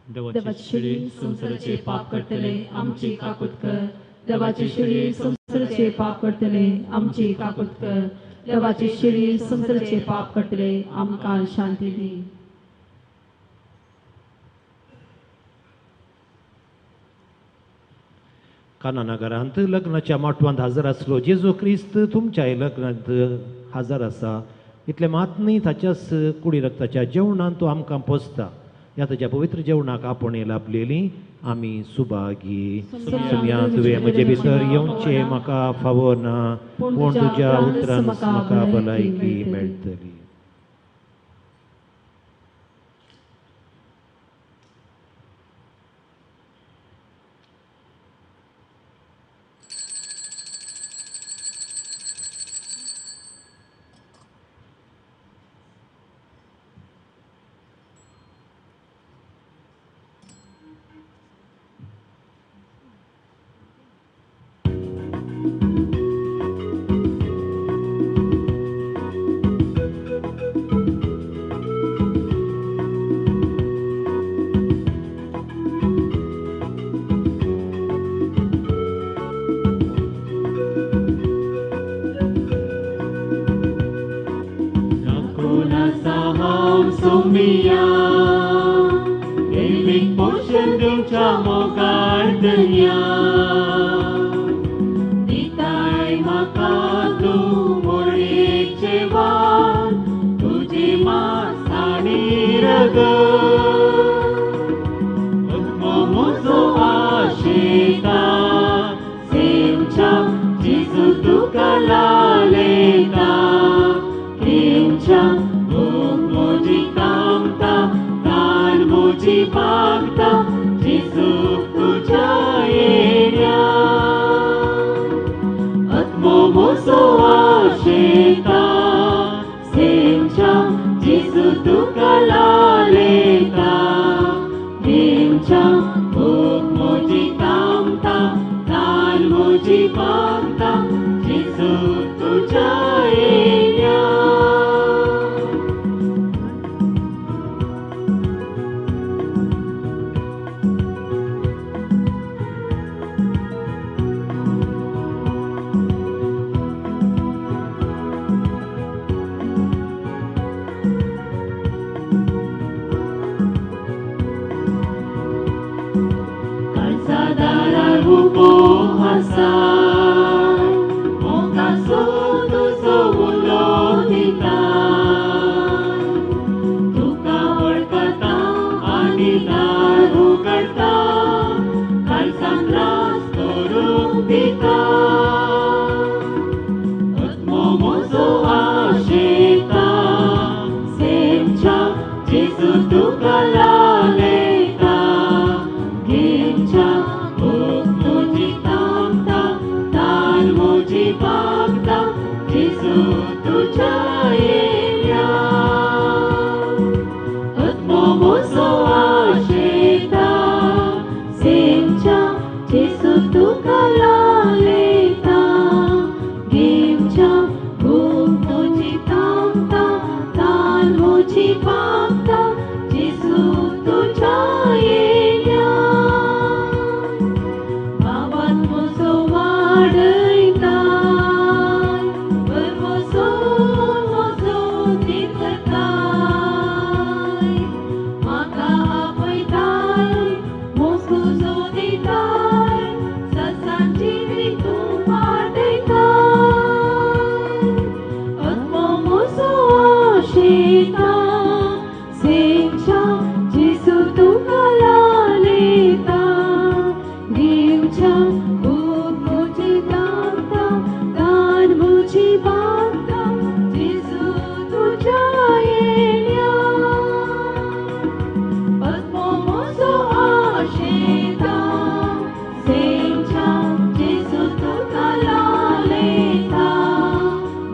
देवाचे शिरी संवसाराचे पाप करतले आमची काकूत कर. देवाचे शिरी संवसाराचे पाप करतले आमची काकूत कर. देवाचे शिरी संवसाराचे पाप करतले आमकां शांती दी. काना नगरांत लग्नाच्या माटवांत हजर आसलो जेजू क्रिस्त तुमच्याय लग्नांत हजर आसा. इतलें मात न्हय, ताच्याच कुडी रक्ताच्या जेवणांत तो आमकां पोसता. ह्या ताच्या पवित्र जेवणाक आपोवणें लाभलेली आमी सुभागी. सोमया तुवें म्हजे भितर येवचें म्हाका फावो ना, पूण तुज्या उतरान म्हाका भलायकी मेळटली. हांव सोमिया देवीक पोशण दिवच्या मोगाळ दर्या दिताय म्हाका तूं मोडयेचें वान तुजी मास आनी रगत आत्मो म्हजो आशेता सेमच्या जेजू तुका लालेता घेवच्या भूक म्हजी कामता तान म्हजी भागता जेजू तुज्या येण्या आत्मो म्हजो आशेता सेमच्या जेजू तुका लालेता घेवच्या भूक म्हजी कामता तान म्हजी भागता जेजू तुज्या येण्या. काळजा उबो आसा मोगाचो तुजो उलो दिता तुका वळखता आनी दार उगडटा काळजान त्रास करूंक दिता आत्मो म्हजो आशेता सेमच्या जेजू तुका लालेता घेवच्या भूक म्हजी कामता तान म्हजी भागता जेजू तुज्या येण्या आत्मो म्हजो आशेता सेमच्या जेजू तुका लालेता घेवच्या भूक म्हजी कामता तान म्हजी भागता जेजू तुज्या येण्या. भावान म्हजो वाडयता भरवंसो म्हजो दिताय म्हाका आपयताय मोसुजो दिताय ससान जिवीत तूं वाडयताय आत्मो म्हजो आशेता सेमच्या जेजू तुका लालेता घेवच्या भूक म्हजी कामता तान म्हजी भागता जेजू तुज्या येण्या आत्मो म्हजो आशेता सेमच्या जेजू तुका लालेता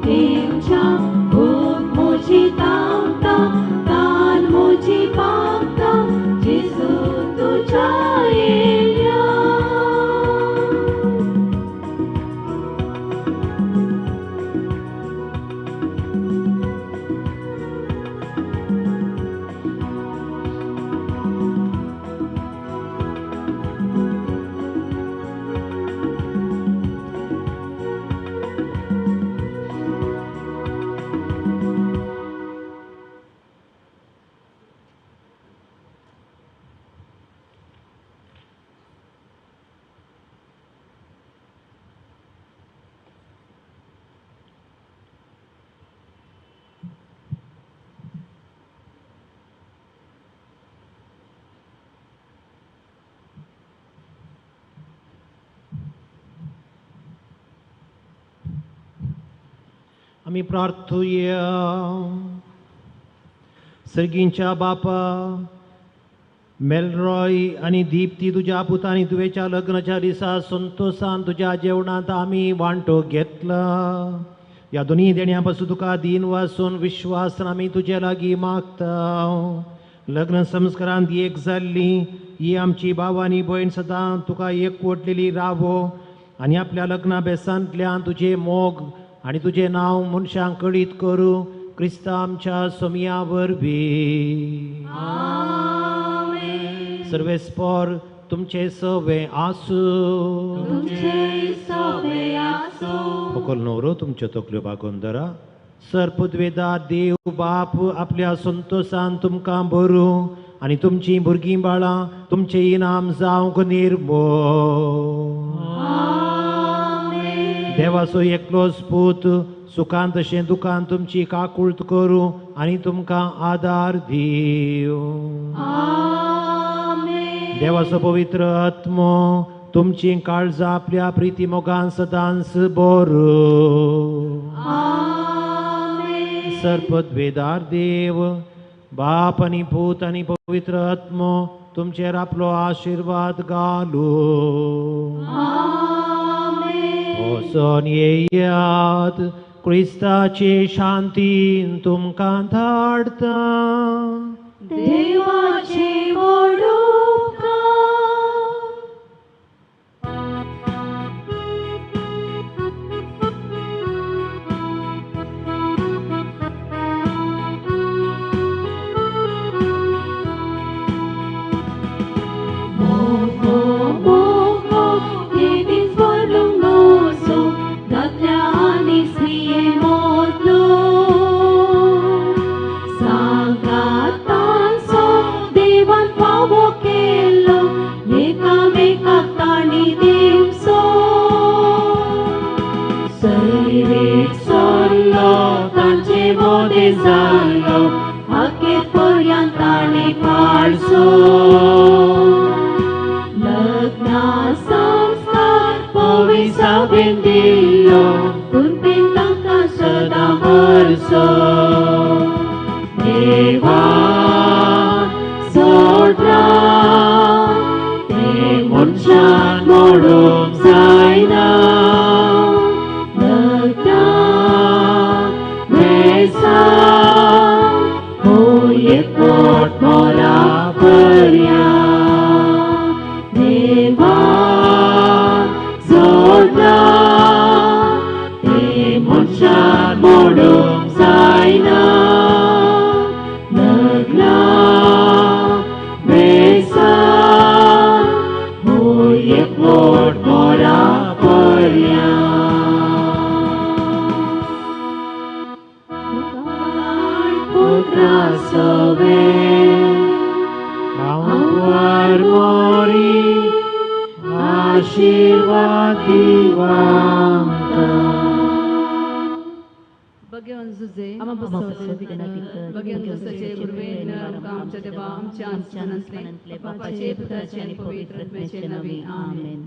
घेवच्या भूक म्हजी कामता तान म्हजी भागता जेजू तुज्या येण्या. आमी प्रार्थुया. सर्गींच्या बापा मेलरॉय आनी दीप्ती तुज्या पुता आनी तुवेच्या लग्नाच्या दिसा संतोसान तुज्या जेवणांत आमी वांटो घेतला. ह्या दोनी देण्या पासून तुका दीन वासून विश्वासान आमी तुजे लागीं मागता. लग्न संस्कारांत एक जाल्ली ही आमची भाव आनी भयण सदां तुका एकवटलेली रावो आनी आपल्या लग्ना बेसांतल्यान तुजे मोग आनी तुजें नांव मनशांक कळीत करूं क्रिस्ता आमच्या सोमया वरवीं. सर्वेस्पोर तुमचे सवे आसूं. होकल न्हवरो तुमच्यो तकल्यो बागोवन धरा. सरपुदवेदार देव बाप आपल्या संतोसान तुमकां बरूं आनी तुमचीं भुरगीं बाळां तुमचें इनाम जावंक निर्मो. देवाचो एकलोच पूत सुखान तशें दुखान तुमची काकूळत करूं आनी तुमकां आदार दिवं. देवाचो पवित्र आत्मो तुमची काळजां आपल्या प्रिती मोगान सदांच बरो. सर्पद्वेदार देव बाप आनी पूत आनी पवित्र आत्मो तुमचेर आपलो आशिर्वाद घालू. वचोन येयात, क्रिस्ताची शांतीन तुमकां धाडटा. देवाचे वडूका. आमच्या देवा आमच्या आसमानांतले बापाचे पुताचे आनी पवित्र आत्म्याचे नांवे आमेन.